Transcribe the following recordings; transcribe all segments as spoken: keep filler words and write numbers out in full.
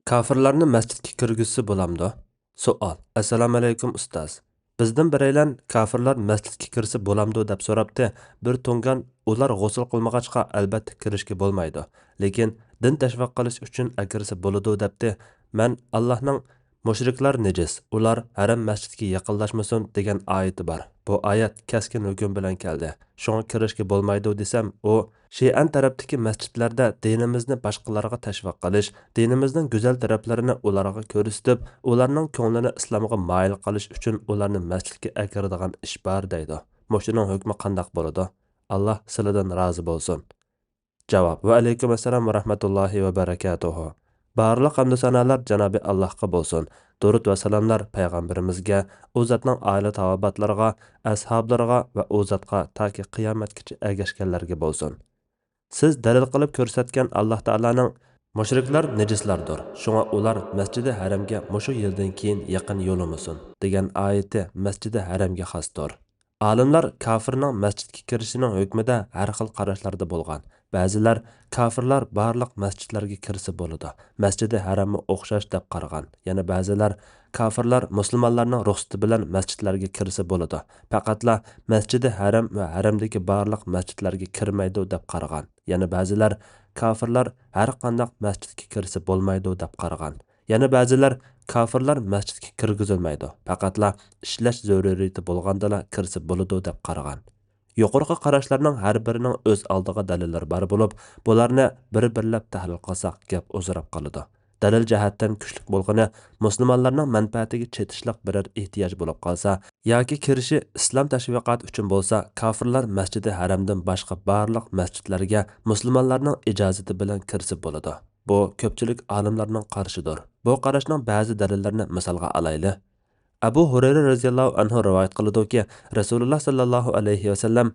كاپىرلارنى مەسچىتكە كىرگۈزسە بولامدۇ؟ سوئال. ئەسسالامۇئەلەيكۇم ئۇستاز. بىزدىن بىرەيلەن كاپىرلار مەسچىتكە كىرسە بولامدۇ دەپ سوراپتى. بىر تۇڭگان ئۇلار غۇسۇل قىلمىغاچقا ئەلبەتتە كىرىشكە بولمايدۇ. لېكىن دىن تەشۋىق قىلىش ئۈچۈن ئەكىرسە بولىدۇ دەپتى. مەن ئاللاھنىڭ مۇشرىكلار نىجىس، ئۇلار ھەرەم مەسچىتكە يېقىنلاشمىسۇن دېگەن ئايىتى بار. بۇ ئايەت كەسكىن ھۆكۈم بىلەن كەلدى. شۇڭا كىرىشكە بولمايدۇ دېسەم، ئۇ شىئەن تەرەپتىكى مەسچىتلەردە دىنىمىزنى باشقىلارغا تەشۋىق قىلىش، دىنىمىزنىڭ گۈزەل تەرەپلىرىنى ئۇلارغا كۆرسىتىپ، ئۇلارنىڭ كۆڭلىنى ئىسلامغا مايىل قىلىش ئۈچۈن ئۇلارنى مەسچىتكە ئەكىرىدىغان ئىش بار دەيدۇ. مۇشۇنىڭ ھۆكمى قانداق بولىدۇ؟ ئاللاھ سىلىدىن رازى بولسۇن. جاۋاب. ۋەئەلەيكۇم ئەسسالام ۋە رەھمەتۇللاھى ۋە بەرەكاتۇھۇ. بارلىق ھەمدۇ سانالار جانابى ئاللاھقا بولسۇن. دۇرۇد ۋە سالاملار پەيغەمبىرىمىزگە، ئۇ زاتنىڭ ئائىلە تاۋابىئاتلىرىغا، ئەسھابلىرىغا ۋە ئۇ زاتقا تاكى قىيامەتكىچە ئەگەشكەنلەرگە بولسۇن. سىز دەلىل قىلىپ كۆرسەتكەن ئاللاھ تائالانىڭ «مۇشرىكلار نىجىسلاردۇر، شۇڭا ئۇلار مەسجىدى ھەرەمگە مۇشۇ يىلدىن كېيىن يېقىن يولىمىسۇن» دېگەن ئايىتى مەسجىدى ھەرەمگە خاستۇر. ئالىملار كاپىرنىڭ مەسچىتكە كىرىشىنىڭ ھۆكمىدە ھەر خىل قاراشلاردا بولغان. بەزىلەر كاپىرلار بارلىق مەسچىتلەرگە كىرسە بولىدۇ، مەسجىدى ھەرەممۇ ئوخشاش دەپ قارىغان. يەنە بەزىلەر كاپىرلار مۇسۇلمانلارنىڭ رۇخسىتى بىلەن مەسچىتلەرگە كىرسە بولىدۇ، پەقەتلا مەسجىدى ھەرەم ۋە ھەرەمدىكى بارلىق مەسچىتلەرگە كىرمەيدۇ دەپ قارىغان. يەنە بەزىلەر كاپىرلار ھەر قانداق مەسچىتكە كىرسە بولمايدۇ دەپ قارىغان. يەنە بەزىلەر كاپىرلار مەسچىتكە كىرگۈزۈلمەيدۇ، پەقەتلا ئىشلەش زۆرۈرىيىتى بولغاندىلا كىرسە بولىدۇ دەپ قارىغان. يۇقىرىقى قاراشلارنىڭ ھەر بىرىنىڭ ئۆز ئالدىغا دەلىللىرى بار بولۇپ، بۇلارنى بىر-بىرلەپ تەھلىل قىلساق گەپ ئۇزىراپ قالىدۇ. دەلىل جەھەتتىن كۈچلۈك بولغىنى، مۇسۇلمانلارنىڭ مەنپەئەتىگە چېتىشلىق بىرەر ئېھتىياج بولۇپ قالسا ياكى كىرىشى ئىسلام تەشۋىقاتى ئۈچۈن بولسا، كاپىرلار مەسجىدى ھەرەمدىن باشقا بارلىق مەسچىتلەرگە مۇسۇلمانلارنىڭ ئىجازىتى بىلەن كىرسە بولىدۇ. بۇ كۆپچىلىك ئالىملارنىڭ قارىشىدۇر. بۇ قاراشنىڭ بەزى دەلىللىرىنى مىسالغا ئالايلى. ئەبۇ ھۇرەيرە رەزىياللاھۇ ئەنھۇ رىۋايەت قىلىدۇكى، رەسۇلۇللا ساللاللاھۇ ئەلەيھى ۋەسەللەم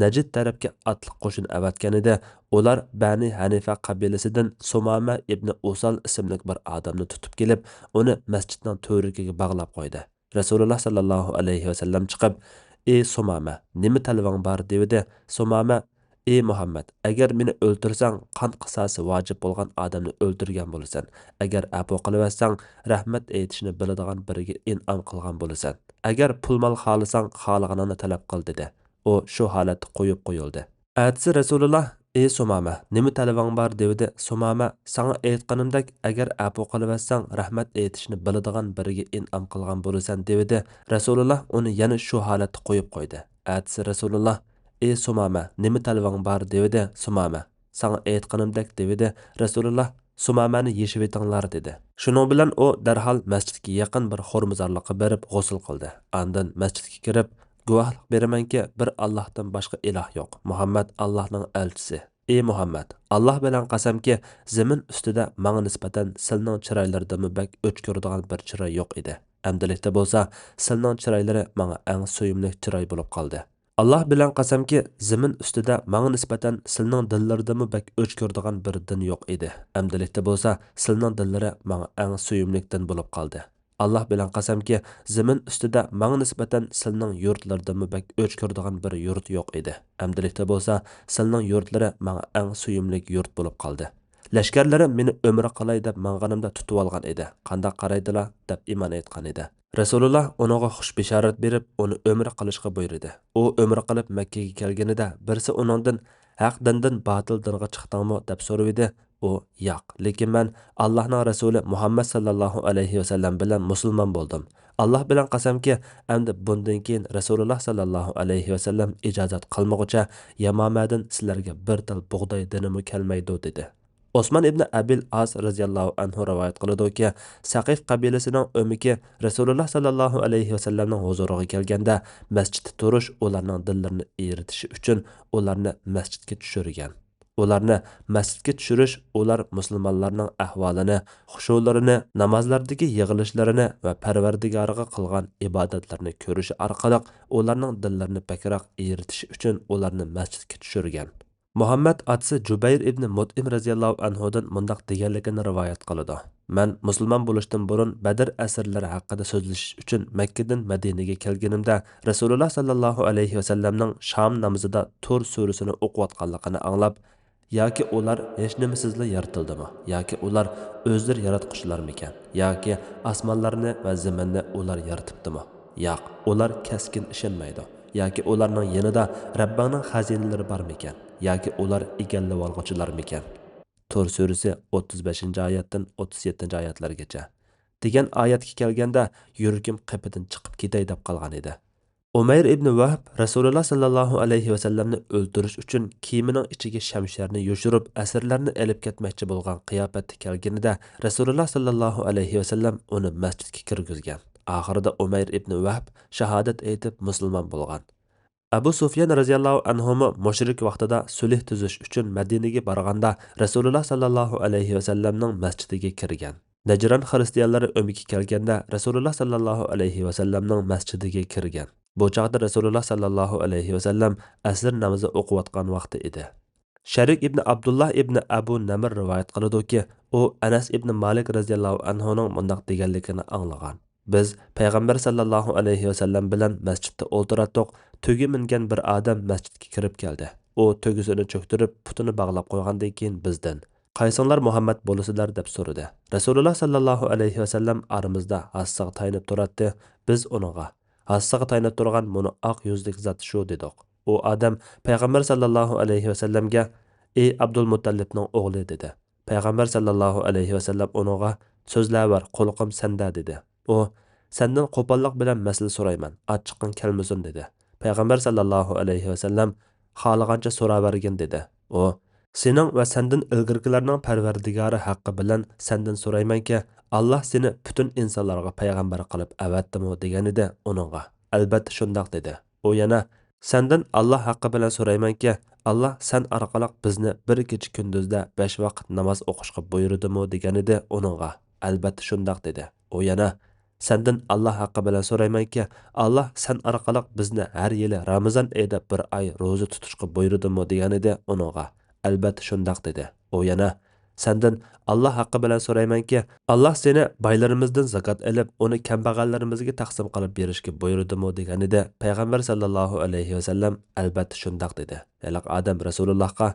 نەجد تەرەپكە ئاتلىق قوشۇن ئەۋەتكەنىدى. ئۇلار بەنى ھەنىفە قەبىلىسىدىن سۇمامە ئىبنى ئۇسال ئىسىملىك بىر ئادەمنى تۇتۇپ كېلىپ، ئۇنى مەسچىتنىڭ تۈۋرۈكىگە باغلاپ قويدى. رەسۇلۇللا ساللاللاھۇ ئەلەيھى ۋەسەللەم چىقىپ، «ئى سۇمامە، نېمە تەلىپىڭ بار؟» دېۋىدى. سۇمامە، «ئى مۇھەممەد، ئەگەر مېنى ئۆلتۈرسەڭ، قان قىساسى ۋاجىپ بولغان ئادەمنى ئۆلتۈرگەن بولىسەن. ئەگەر ئەپۇ قىلىۋەتسەڭ، رەھمەت ئېيتىشنى بىلىدىغان بىرىگە ئىنئام قىلغان بولىسەن. ئەگەر پۇل-مال خالىساڭ، خالىغىنىڭنى تەلەپ قىل» دېدى. ئۇ شۇ ھالەتتە قويۇپ قويۇلدى. ئەتىسى رەسۇلۇللا، «ئى سۇمامە، نېمە تەلىپىڭ بار؟» دېۋىدى. سۇمامە، «ساڭا ئېيتقىنىمدەك، ئەگەر ئەپۇ قىلىۋەتسەڭ، رەھمەت ئېيتىشنى بىلىدىغان بىرىگە ئىنئام قىلغان بولىسەن» دېۋىدى. رەسۇلۇللا ئۇنى يەنە شۇ ھالەتتە قويۇپ قويدى. ئەتىسى رەسۇلۇللا، «ئى سۇمامە، نېمە تەلىپىڭ بار؟» دېۋىدى. سۇمامە، «ساڭا ئېيتقىنىمدەك» دېۋىدى. رەسۇلۇللا، «سۇمامەنى يېشىۋېتىڭلار» دېدى. شۇنىڭ بىلەن ئۇ دەرھال مەسچىتكە يېقىن بىر خورمىزارلىققا بېرىپ غۇسۇل قىلدى. ئاندىن مەسچىتكە كىرىپ، «گۇۋاھلىق بېرىمەنكى، بىر ئاللاھتىن باشقا ئىلاھ يوق. مۇھەممەد ئاللاھنىڭ ئەلچىسى. ئى مۇھەممەد، ئاللاھ بىلەن قەسەمكى، زېمىن ئۈستىدە ماڭا نىسبەتەن سىلنىڭ چىرايلىرىدىنمۇ بەك ئۆچ كۆرىدىغان بىر چىراي يوق ئىدى. ئەمدىلىكتە بولسا سىلنىڭ چىرايلىرى ماڭا ئەڭ سۆيۈملۈك چىراي بولۇپ قالدى. ئاللاھ بىلەن قەسەمكى، زېمىن ئۈستىدە ماڭا نىسبەتەن سىلنىڭ دىللىرىدىنمۇ بەك ئۆچ كۆرىدىغان بىر دىن يوق ئىدى. ئەمدىلىكتە بولسا سىلنىڭ دىللىرى ماڭا ئەڭ سۆيۈملۈك دىن بولۇپ قالدى. ئاللاھ بىلەن قەسەمكى، زېمىن ئۈستىدە ماڭا نىسبەتەن سىلنىڭ يۇرتلىرىدىنمۇ بەك ئۆچ كۆرىدىغان بىر يۇرت يوق ئىدى. ئەمدىلىكتە بولسا سىلنىڭ يۇرتلىرى ماڭا ئەڭ سۆيۈملۈك يۇرت بولۇپ قالدى. لەشكەرلىرىم مېنى ئۆمرە قىلاي دەپ ماڭغىنىمدا تۇتۇۋالغان ئىدى. قانداق قارايدىلا؟» دەپ ئىمان ئېيتقان ئىدى. رەسۇلۇللا ئۇنىڭغا خۇش بېشارەت بېرىپ، ئۇنى ئۆمرە قىلىشقا بۇيرۇدى. ئۇ ئۆمرە قىلىپ مەككىگە كەلگىنىدە، بىرسى ئۇنىڭدىن، «ھەق دىندىن باتىل دىنغا چىقتىڭمۇ؟» دەپ سورىۋىدى. ئۇ، «ياق، لېكىن مەن ئاللاھنىڭ رەسۇلى مۇھەممەد ساللاللاھۇ ئەلەيھى ۋەسەللەم بىلەن مۇسۇلمان بولدۇم. ئاللاھ بىلەن قەسەمكى، ئەمدى بۇندىن كېيىن رەسۇلۇللا ساللاللاھۇ ئەلەيھى ۋەسەللەم ئىجازەت قىلمىغۇچە يامامەدىن سىلەرگە بىر تال بۇغداي دېنىمۇ كەلمەيدۇ» دېدى. ئوسمان ئىبنى ئەبىل ئاس رەزىياللاھۇ ئەنھۇ رىۋايەت قىلىدۇكى، سەقىف قەبىلىسىنىڭ ئۆمىكى رەسۇلۇللا ساللاللاھۇ ئەلەيھى ۋەسەللەمنىڭ ھۇزۇرىغا كەلگەندە، مەسچىتتە تۇرۇش ئۇلارنىڭ دىللىرىنى ئېرىتىشى ئۈچۈن ئۇلارنى مەسچىتكە چۈشۈرگەن. ئۇلارنى مەسچىتكە چۈشۈرۈش ئۇلار مۇسۇلمانلارنىڭ ئەھۋالىنى، خۇشۇلىرىنى، نامازلاردىكى يىغىلىشلىرىنى ۋە پەرۋەردىگارىغا قىلغان ئىبادەتلىرىنى كۆرۈشى ئارقىلىق ئۇلارنىڭ دىللىرىنى بەكرەك ئېرىتىشى ئۈچۈن ئۇلارنى مەسچىتكە چۈشۈرگەن. مۇھەممەد ئاتىسى جۇبەير ئىبنى مۇتئىم رەزىياللاھۇ ئەنھۇدىن مۇنداق دېگەنلىكىنى رىۋايەت قىلىدۇ، مەن مۇسۇلمان بولۇشتىن بۇرۇن بەدر ئەسىرلىرى ھەققىدە سۆزلىشىش ئۈچۈن مەككىدىن مەدىنىگە كەلگىنىمدە، رەسۇلۇللا ساللاللاھۇ ئەلەيھى ۋەسەللەمنىڭ شام نامىزىدا تۇر سۈرىسىنى ئوقۇۋاتقانلىقىنى ئاڭلاپ، ياكى ئۇلار ھېچنېمىسىزلا يارىتىلدىمۇ؟ ياكى ئۇلار ئۆزلىرى ياراتقۇچىلارمىكەن؟ ياكى ئاسمانلارنى ۋە زېمىننى ئۇلار يارىتىپتىمۇ؟ ياق، ئۇلار كەسكىن ئىشەنمەيدۇ. ياكى ئۇلارنىڭ يېنىدا رەببىڭنىڭ خەزىنىلىرى بارمىكەن؟ ياكى ئۇلار ئىگىلىۋالغۇچىلارمىكەن؟ تۇر سۈرىسى ئوتتۇز بەشىنچى ئايەتتىن ئوتتۇز يەتتىنچى ئايەتلەرگىچە دېگەن ئايەتكە كەلگەندە، يۈرىكىم قېپىدىن چىقىپ كېتەي دەپ قالغان ئىدى. ئۇمەير ئىبنى ۋەھب رەسۇلۇللا ساللاللاھۇ ئەلەيھى ۋەسەللەمنى ئۆلتۈرۈش ئۈچۈن كىيىمىنىڭ ئىچىگە شەمشەرنى يوشۇرۇپ، ئەسىرلەرنى ئېلىپ كەتمەكچى بولغان قىياپەتتە كەلگىنىدە، رەسۇلۇللا ساللاللاھۇ ئەلەيھى ۋەسەللەم ئۇنى مەسچىتكە كىرگۈزگەن. ئاخىرىدا ئۇمەير ئىبنى ۋەھب شاھادەت ئېيتىپ، مۇسۇلمان بولغان. ئەبۇ سۇفيان رەزىياللاھۇ ئەنھۇمۇ مۇشرىك ۋاقتىدا سۈلھ تۈزۈش ئۈچۈن مەدىنىگە بارغاندا، رەسۇلۇللا ساللاللاھۇ ئەلەيھى ۋەسەللەمنىڭ مەسچىتىگە كىرگەن. نەجران خىرىستىيانلىرى ئۆمىكى كەلگەندە، رەسۇلۇللا ساللاللاھۇ ئەلەيھى ۋەسەللەمنىڭ مەسچىتىگە كىرگەن. بۇ چاغدا رەسۇلۇللا ساللاللاھۇ ئەلەيھى ۋەسەللەم ئەسىر نامىزى ئوقۇۋاتقان ۋاقتى ئىدى. شەرىك ئىبنى ئابدۇللا ئىبنى ئەبۇ نەمىر رىۋايەت قىلىدۇكى، ئۇ ئەنەس ئىبنى مالىك رەزىياللاھۇ ئەنھۇنىڭ مۇنداق دېگەنلىكىنى ئاڭلىغان: بىز پەيغەمبەر ساللاللاھۇ ئەلەيھى ۋەسەللەم بىلەن مەسچىتتە ئولتۇراتتۇق، تۆگە مىنگەن بىر ئادەم مەسچىتكە كىرىپ كەلدى. ئۇ تۆگىسىنى چۆكتۈرۈپ، پۇتىنى باغلاپ قويغاندىن كېيىن بىزدىن: «قايسىڭلار مۇھەممەد بولىسىلەر؟» دەپ سورىدى. رەسۇلۇللا ساللاللاھۇ ئەلەيھى ۋەسەللەم ئارىمىزدا ھاسىسىغا تايىنىپ تۇراتتى. بىز ئۇنىڭغا: «ھاسىسىغا تايىنىپ تۇرغان مۇنۇ ئاق يۈزلۈك زات شۇ» دېدۇق. ئۇ ئادەم پەيغەمبەر ساللاللاھۇ ئەلەيھى ۋەسەللەمگە: «ئى ئابدۇلمۇتەللىپنىڭ ئوغلى» دېدى. پەيغەمبەر ساللاللاھۇ ئەلەيھى ۋەسەللەم ئۇنىڭغا: «سۆزلەۋەر، قۇلىقىم سەندە» دېدى. ئۇ: «سەندىن قوپاللىق بىلەن مەسىلە سورايمەن، ئاچچىقىڭ كەلمىسۇن» دېدى. پەيغەمبەر ساللاللاھۇ ئەلەيھى ۋەسەللەم: «خالىغانچە سوراۋەرگىن» دېدى. ئۇ: «سېنىڭ ۋە سەندىن ئىلگىرىكىلەرنىڭ پەرۋەردىگارى ھەققى بىلەن سەندىن سورايمەنكى، ئاللا سېنى پۈتۈن ئىنسانلارغا پەيغەمبەر قىلىپ ئەۋەتتىمۇ؟» دېگىنىدە، ئۇنىڭغا: «ئەلبەتتە شۇنداق» دېدى. ئۇ يەنە: «سەندىن ئاللا ھەققى بىلەن سورايمەنكى، ئاللا سەن ئارقىلىق بىزنى بىر كېچە كۈندۈزدە بەش ۋاقىت ناماز ئوقۇشقا بۇيرۇدىمۇ؟» دېگىنىدە، ئۇنىڭغا: «ئەلبەتتە شۇنداق» دېدى. ئۇ يەنە: «سەندىن ئاللا ھەققى بىلەن سورايمەنكى، ئاللا سەن ئارقىلىق بىزنى ھەر يىلى رامىزان ئېيىدا بىر ئاي روزا تۇتۇشقا بۇيرۇدىمۇ؟» دېگىنىدە، ئۇنىڭغا: «ئەلبەتتە شۇنداق» دېدى. ئۇ يەنە: «سەندىن ئاللا ھەققى بىلەن سورايمەنكى، ئاللا سېنى بايلىرىمىزدىن زاكات ئېلىپ، ئۇنى كەمبەغەللىرىمىزگە تەقسىم قىلىپ بېرىشكە بۇيرۇدىمۇ؟» دېگىنىدە، پەيغەمبەر ساللاللاھۇ ئەلەيھى ۋەسەللەم: «ئەلبەتتە شۇنداق» دېدى. ھېلىقى ئادەم رەسۇلۇللاھقا: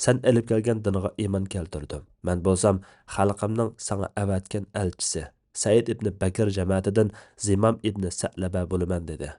«سەن ئېلىپ كەلگەن دىنغا ئىمان كەلتۈردۈم. مەن بولسام خەلقىمنىڭ ساڭا ئەۋەتكەن ئەلچىسى، سەئىد ئىبنى بەكىر جەمەتىدىن زىمام ئىبنى سەئلەبە بولىمەن» دېدى.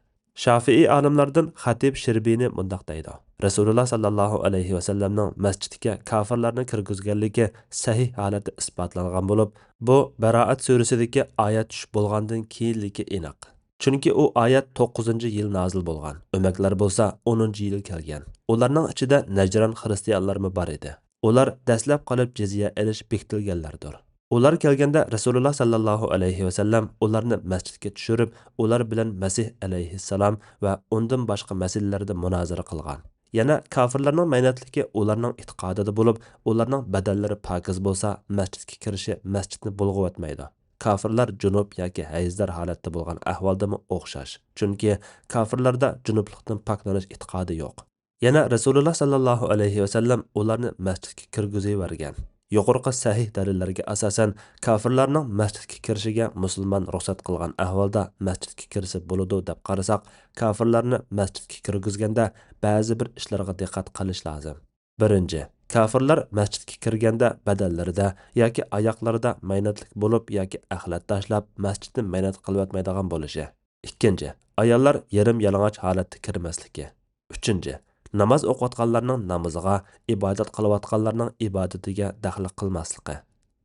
شافىئىي ئالىملاردىن خەتىب شىربىنى مۇنداق دەيدۇ: رەسۇلۇللا ساللاللاھۇ ئەلەيھى ۋەسەللەمنىڭ مەسچىتكە كاپىرلارنى كىرگۈزگەنلىكى سەھىھ ھالەتتە ئىسپاتلانغان بولۇپ، بۇ بەرائەت سۈرىسىدىكى ئايەت چۈشۈپ بولغاندىن كېيىنلىكى ئېنىق. چۈنكى ئۇ ئايەت توققۇزىنچى يىل نازىل بولغان، ئۆمەكلەر بولسا ئونىنچى يىل كەلگەن. ئۇلارنىڭ ئىچىدە نەجران خىرىستىيانلارمۇ بار ئىدى. ئۇلار دەسلەپ قېلىپ جىزيە ئېلىش بېكىتىلگەنلەردۇر. ئۇلار كەلگەندە رەسۇلۇللا ساللاللاھۇ ئەلەيھى ۋەسەللەم ئۇلارنى مەسچىتكە چۈشۈرۈپ، ئۇلار بىلەن مەسىھ ئەلەيھىسسالام ۋە ئۇندىن باشقا مەسىلىلەردە مۇنازىرە قىلغان. يەنە كاپىرلارنىڭ مەينەتلىكى ئۇلارنىڭ ئېتىقادىدا بولۇپ، ئۇلارنىڭ بەدەنلىرى پاكىز بولسا، مەسچىتكە كىرىشى مەسچىتنى بۇلغىۋەتمەيدۇ. كاپىرلار جۇنۇپ ياكى ھەيزدار ھالەتتە بولغان ئەھۋالدىمۇ ئوخشاش. چۈنكى كاپىرلاردا جۇنۇپلۇقتىن پاكلىنىش ئېتىقادى يوق. يەنە رەسۇلۇللا ساللاللاھۇ ئەلەيھى ۋەسەللەم ئۇلارنى مەسچىتكە كىرگۈزۈۋەرگەن. يۇقىرىقى سەھىھ دەلىللەرگە ئاساسەن، كاپىرلارنىڭ مەسچىتكە كىرىشىگە مۇسۇلمان رۇخسەت قىلغان ئەھۋالدا مەسچىتكە كىرسە بولىدۇ دەپ قارىساق، كاپىرلارنى مەسچىتكە كىرگۈزگەندە بەزى بىر ئىشلارغا دىققەت قىلىش لازىم. بىرىنچى، كاپىرلار مەسچىتكە كىرگەندە بەدەنلىرىدە ياكى ئاياقلىرىدا مەينەتلىك بولۇپ ياكى ئەخلەت تاشلاپ مەسچىتنى مەينەت قىلىۋەتمەيدىغان بولۇشى. ئىككىنچى، ئاياللار يېرىم يالىڭاچ ھالەتتە كىرمەسلىكى. ئۈچىنچى، ناماز ئوقۇۋاتقانلارنىڭ نامىزىغا، ئىبادەت قىلىۋاتقانلارنىڭ ئىبادىتىگە دەخلى قىلماسلىقى.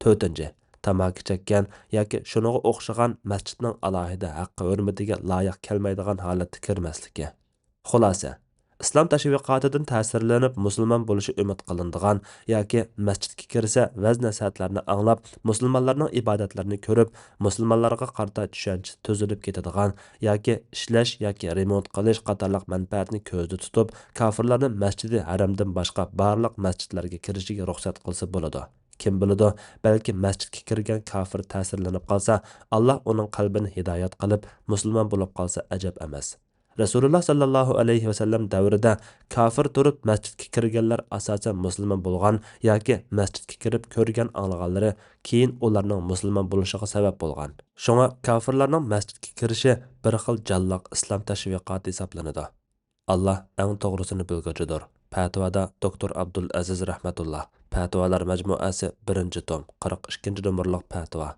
تۆتىنچى، تاماكا چەككەن ياكى شۇنىڭغا ئوخشىغان مەسچىتنىڭ ئالاھىدە ھەققى ھۆرمىتىگە لايىق كەلمەيدىغان ھالەتتە كىرمەسلىكى. خۇلاسە، ئىسلام تەشۋىقاتىدىن تەسىرلىنىپ مۇسۇلمان بولۇشى ئۈمىد قىلىنىدىغان ياكى مەسچىتكە كىرسە ۋەز-نەسىھەتلەرنى ئاڭلاپ، مۇسۇلمانلارنىڭ ئىبادەتلىرىنى كۆرۈپ، مۇسۇلمانلارغا قارىتا چۈشەنچىسى تۈزۈلۈپ كېتىدىغان ياكى ئىشلەش ياكى رېمونت قىلىش قاتارلىق مەنپەئەتنى كۆزدە تۇتۇپ، كاپىرلارنى مەسچىدى ھەرەمدىن باشقا بارلىق مەسچىتلەرگە كىرىشىگە رۇخسەت قىلسا بولىدۇ. كىم بىلىدۇ، بەلكى مەسچىتكە كىرگەن كاپىر تەسىرلىنىپ قالسا، ئاللا ئۇنىڭ قەلبىنى ھىدايەت قىلىپ، مۇسۇلمان بولۇپ قالسا ئەجەب ئەمەس. رەسۇلۇللا ساللاللاھۇ ئەلەيھى ۋەسەللەم دەۋرىدە كاپىر تۇرۇپ مەسچىتكە كىرگەنلەر ئاساسەن مۇسۇلمان بولغان ياكى مەسچىتكە كىرىپ كۆرگەن ئاڭلىغانلىرى كېيىن ئۇلارنىڭ مۇسۇلمان بولۇشىغا سەۋەب بولغان. شۇڭا كاپىرلارنىڭ مەسچىتكە كىرىشى بىر خىل جانلىق ئىسلام تەشۋىقاتى ھېسابلىنىدۇ. ئاللا ئەڭ توغرىسىنى بىلگۈچىدۇر. پەتىۋادا دوكتور ئابدۇلئەزىز رەھمەتۇللا، پەتىۋالار مەجمۇئەسى، بىرىنچى توم، قىرىق ئىككىنچى نومۇرلۇق پەتىۋا.